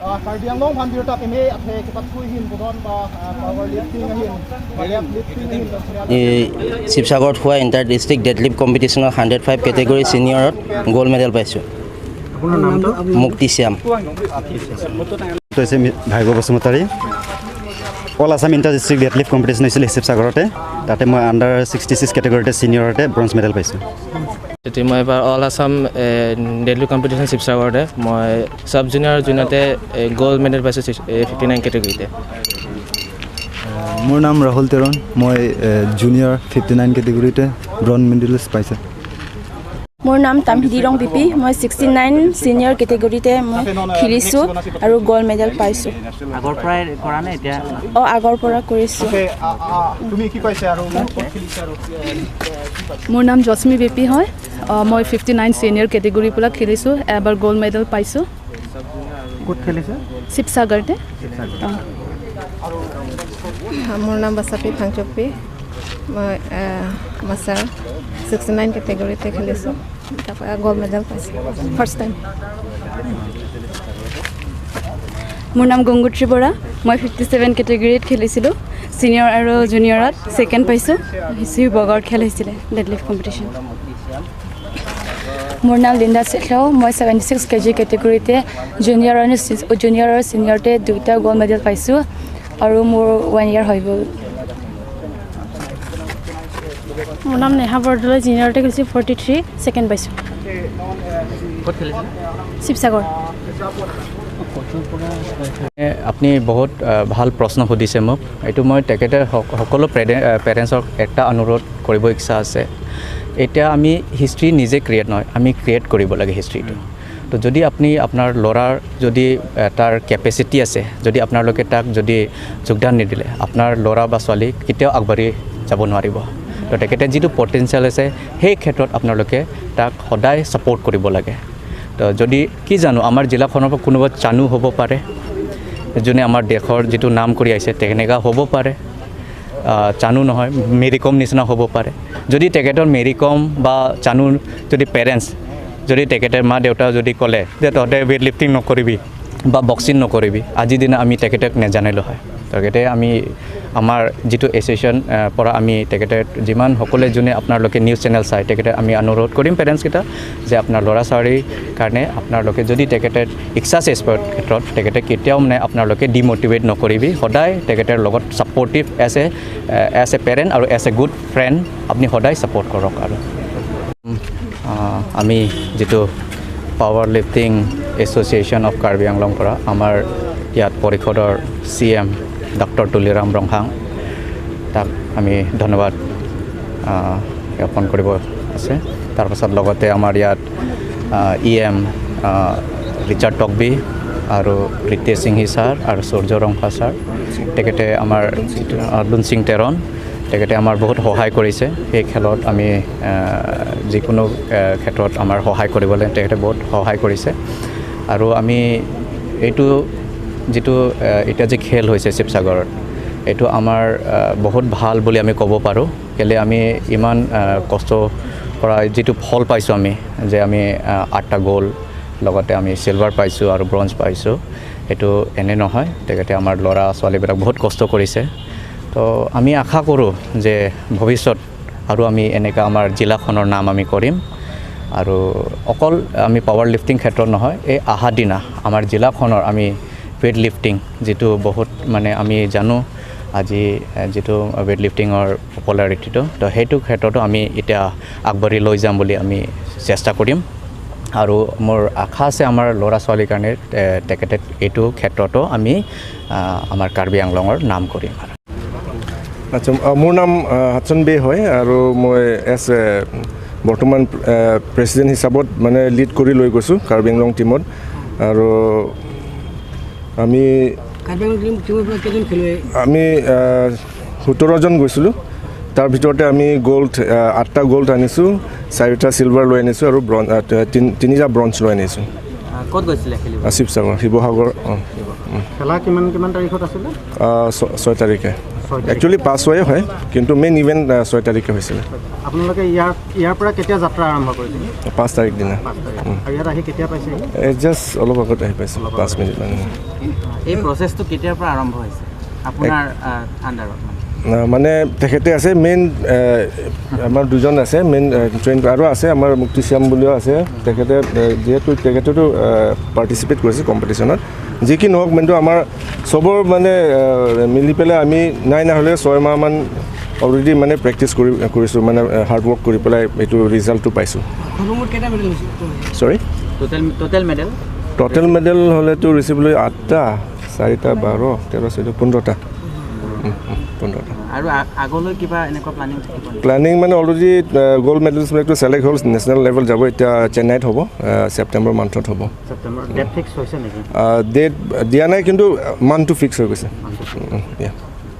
Karbi Anglong phan bir tak eme athe kipat thui hin bodon ba power lifting hin lifting hin। এই শিৱসাগৰত হোৱা inter district deadlift কম্পিটিশ্যনৰ 105 category ছিনিয়ৰত gold medal পাইছোঁ। আপোনাৰ নামটো? মুক্তি শ্যাম। হৈছে Bhargav Basumatary. All Assam inter district deadlift competition হৈছিলে শিৱসাগৰতে, তাতে মই আণ্ডাৰ 66 কেটেগৰীতে ছিনিয়ৰতে ব্ৰঞ্জ মেডেল পাইছোঁ। তেতিয়া মই এবাৰ অল আছাম ডেডলিফ্ট কম্পিটিশ্যন শিৱসাগৰতে মই ছাব জুনিয়ৰ জুনিয়ৰতে গ'ল্ড মেডেল পাইছোঁ 59 কেটেগৰীতে। মোৰ নাম ৰাহুল তেৰণ, মই জুনিয়ৰ 59 কেটেগৰীতে ব্ৰঞ্জ মেডেলিষ্ট পাইছোঁ। মোৰ নাম তামহিদি ৰং পিপি, মই 69 ছিনিয়ৰ কেটেগৰীতে মই খেলিছোঁ আৰু গ'ল্ড মেডেল পাইছোঁ। আগৰ পৰাই কৰা নে এতিয়া? অঁ, আগৰ পৰা কৰিছোঁ। তুমি কি পাইছে আৰু ক'ত খেলিছে আৰু? মোৰ নাম জস্মি বেপী হয়, মই 59 ছিনিয়ৰ কেটেগৰীৰ পৰা খেলিছোঁ, এবাৰ গ'ল্ড মেডেল পাইছোঁ। ক'ত খেলিছে? শিৱসাগৰতে। অঁ। মোৰ নাম বাচাপি ফাংচপি, মই মাষ্টাৰ 69 কেটেগৰীতে খেলিছোঁ, তাৰপৰা গ'ল্ড মেডেল পাইছোঁ ফাৰ্ষ্ট টাইম। মোৰ নাম গংগোত্ৰী বৰা, মই 57 কেটেগৰীত খেলিছিলোঁ, ছিনিয়ৰ আৰু জুনিয়ৰত ছেকেণ্ড পাইছোঁ। শিৱসাগৰত খেল হৈছিলে ডেডলিফ্ট কম্পিটিশ্যন। মোৰ নাম লিণ্ডা চেখেও, মই 76 কেজি কেটেগৰীতে জুনিয়ৰ আৰু জুনিয়ৰ আৰু ছিনিয়ৰতে দুয়োটা গ'ল্ড মেডেল পাইছোঁ আৰু মোৰ 1 ইয়েৰ হৈ গ'ল। মোৰ নাম নেহা বৰদলৈ, জুনিয়ৰতে খেলিছোঁ 43, ছেকেণ্ড পাইছোঁ। ক'ত খেলিছিলে? শিৱসাগৰ। আপুনি বহুত ভাল প্ৰশ্ন সুধিছে মোক। এইটো মই তেখেতে সকলো পেৰেণ্টছক এটা অনুৰোধ কৰিব ইচ্ছা আছে। এতিয়া আমি হিষ্ট্ৰী নিজে ক্ৰিয়েট নহয়, আমি ক্ৰিয়েট কৰিব লাগে হিষ্ট্ৰীটো। তো যদি আপুনি আপোনাৰ ল'ৰাৰ যদি তাৰ কেপেচিটি আছে, যদি আপোনালোকে তাক যদি যোগদান নিদিলে আপোনাৰ ল'ৰা বা ছোৱালী কেতিয়াও আগবাঢ়ি যাব নোৱাৰিব। তো তেখেতে যিটো পটেঞ্চিয়েল আছে সেই ক্ষেত্ৰত আপোনালোকে তাক সদায় ছাপৰ্ট কৰিব লাগে। তো যদি কি জানো আমাৰ জিলাখনৰ পৰা কোনোবা চানু হ'ব পাৰে, যোনে আমাৰ দেশৰ যিটো নাম কৰি আহিছে তেনেকুৱা হ'ব পাৰে, চানু নহয় মেৰিকম নিচিনা হ'ব পাৰে। যদি তেখেতৰ মেৰিকম বা চানুৰ যদি পেৰেণ্টছ যদি তেখেতে মা দেউতা যদি ক'লে যে তহঁতে ৱেইট লিফটিং নকৰিবি বা বক্সিং নকৰিবি, আজিৰ দিনা আমি তেখেতক নেজানিলোঁ হয়। তেখেতে আমি আমাৰ যিটো এছ'চিয়েশ্যন পৰা আমি তেখেতে যিমান সকলোৱে যোনে আপোনালোকে নিউজ চেনেল চায় তেখেতে আমি অনুৰোধ কৰিম পেৰেণ্টছকেইটা যে আপোনাৰ ল'ৰা ছোৱালীৰ কাৰণে আপোনালোকে যদি তেখেতে ইচ্ছা আছে স্পৰ্ট ক্ষেত্ৰত তেখেতে কেতিয়াও মানে আপোনালোকে ডিম'টিভেট নকৰিবি, সদায় তেখেতৰ লগত ছাপৰ্টিভ এজ এ পেৰেণ্ট আৰু এজ এ গুড ফ্ৰেণ্ড আপুনি সদায় ছাপৰ্ট কৰক। আৰু আমি যিটো power lifting association of Karbi Anglong পৰা আমাৰ ইয়াত পৰিষদৰ CM doctor Tuliram Ronghang তাক আমি ধন্যবাদ জ্ঞাপন কৰিব আছে। তাৰপাছত লগতে আমাৰ ইয়াত EM Richard Tokbi আৰু ৰিতেশ সিংহী ছাৰ আৰু সূৰ্য ৰংফা ছাৰ, তেখেতে আমাৰ যিটো লুনচিং টেৰণ তেখেতে আমাৰ বহুত সহায় কৰিছে। সেই খেলত আমি যিকোনো ক্ষেত্ৰত আমাৰ সহায় কৰিবলৈ তেখেতে বহুত সহায় কৰিছে। আৰু আমি এইটো যিটো এতিয়া যে খেল হৈছে শিৱসাগৰত এইটো আমাৰ বহুত ভাল বুলি আমি ক'ব পাৰোঁ। কেলৈ আমি ইমান কষ্ট কৰা যিটো ফল পাইছোঁ আমি যে আমি 8টা গ'ল লগতে আমি চিলভাৰ পাইছোঁ আৰু ব্ৰঞ্জ পাইছোঁ, সেইটো এনে নহয়, তেখেতে আমাৰ ল'ৰা ছোৱালীবিলাক বহুত কষ্ট কৰিছে। তো আমি আশা কৰোঁ যে ভৱিষ্যত আৰু আমি এনেকুৱা আমাৰ জিলাখনৰ নাম আমি কৰিম। আৰু অকল আমি পাৱাৰ লিফটিং ক্ষেত্ৰত নহয়, এই অহা দিনা আমাৰ জিলাখনৰ আমি ৱেইট লিফটিং যিটো বহুত মানে আমি জানো আজি যিটো ৱেইট লিফটিঙৰ পপুলাৰিটিটো, তো সেইটো ক্ষেত্ৰতো আমি এতিয়া আগবাঢ়ি লৈ যাম বুলি আমি চেষ্টা কৰিম। আৰু মোৰ আশা আছে আমাৰ ল'ৰা ছোৱালীৰ কাৰণে তেখেতে এইটো ক্ষেত্ৰতো আমি আমাৰ কাৰ্বি আংলঙৰ নাম কৰিম। আচ্ছা, মোৰ নাম হাতচন বে হয় আৰু মই এজ বৰ্তমান প্ৰেচিডেণ্ট হিচাপত মানে লিড কৰি লৈ গৈছোঁ কাৰ্বি আংলং টীমত। আৰু আমি আমি 17জন গৈছিলোঁ, তাৰ ভিতৰতে আমি গ'ল্ড 8টা গ'ল্ড আনিছোঁ, 4টা চিলভাৰ লৈ আনিছোঁ আৰু ব্ৰঞ্জ 3টা ব্ৰঞ্জ লৈ আনিছোঁ। ক'ত গৈছিলে খেলিব? শিৱসাগৰ। শিৱসাগৰ। অঁ, খেলা কিমান কিমান তাৰিখত আছিলে? 6 তাৰিখে। একচুৱেলি 5, 6 হয়, কিন্তু মেইন ইভেণ্ট 6 তাৰিখে হৈছিলে। আপোনালোকে ইয়াৰ পৰা কেতিয়া যাত্ৰা আৰম্ভ কৰিছিলে? 5 তাৰিখ দিনা। আৰু ইয়াত আহি কেতিয়া পাইছে? জাষ্ট অলপ আগত আহি পাইছোঁ, 5 মিনিটমান। এই প্ৰচেছটো কেতিয়াৰ পৰা আৰম্ভ হৈছে আপোনাৰ আণ্ডাৰত? মানে তেখেতে আছে মেইন, আমাৰ দুজন আছে মেইন ট্ৰেইন, আৰু আছে আমাৰ মুক্তিশ্যাম বুলিও আছে। তেখেতে যিহেতু তেখেতেতো পাৰ্টিচিপেট কৰিছে কম্পিটিশ্যনত, যি কি নহওক কিন্তু আমাৰ চবৰ মানে মিলি পেলাই আমি নাই নহ'লে 6 মাহমান অলৰেডি মানে প্ৰেক্টিচ কৰিছোঁ, মানে হাৰ্ড ৱৰ্ক কৰি পেলাই এইটো ৰিজাল্টটো পাইছোঁ। চৰি, টোটেল মেডেল? টোটেল মেডেল হ'লেতো ৰিচিভ লৈ 8টা, 4টা, 12, 13, 14, 15টা। 15টা। আৰু আগলৈ কিবা এনেকুৱা প্লানিং থাকিব? প্লানিং মানে অলৰেডি গ'ল্ড মেডেলছবিলাকতো ছিলেক্ট হ'ল, নেশ্যনেল লেভেল যাব, এতিয়া চেন্নাইত হ'ব, ছেপ্টেম্বৰ মান্থত হ'ব। ছেপ্টেম্বৰ ডেট ফিক্স হৈছে নেকি? ডেট দিয়া নাই, কিন্তু মান্থটো ফিক্স হৈ গৈছে।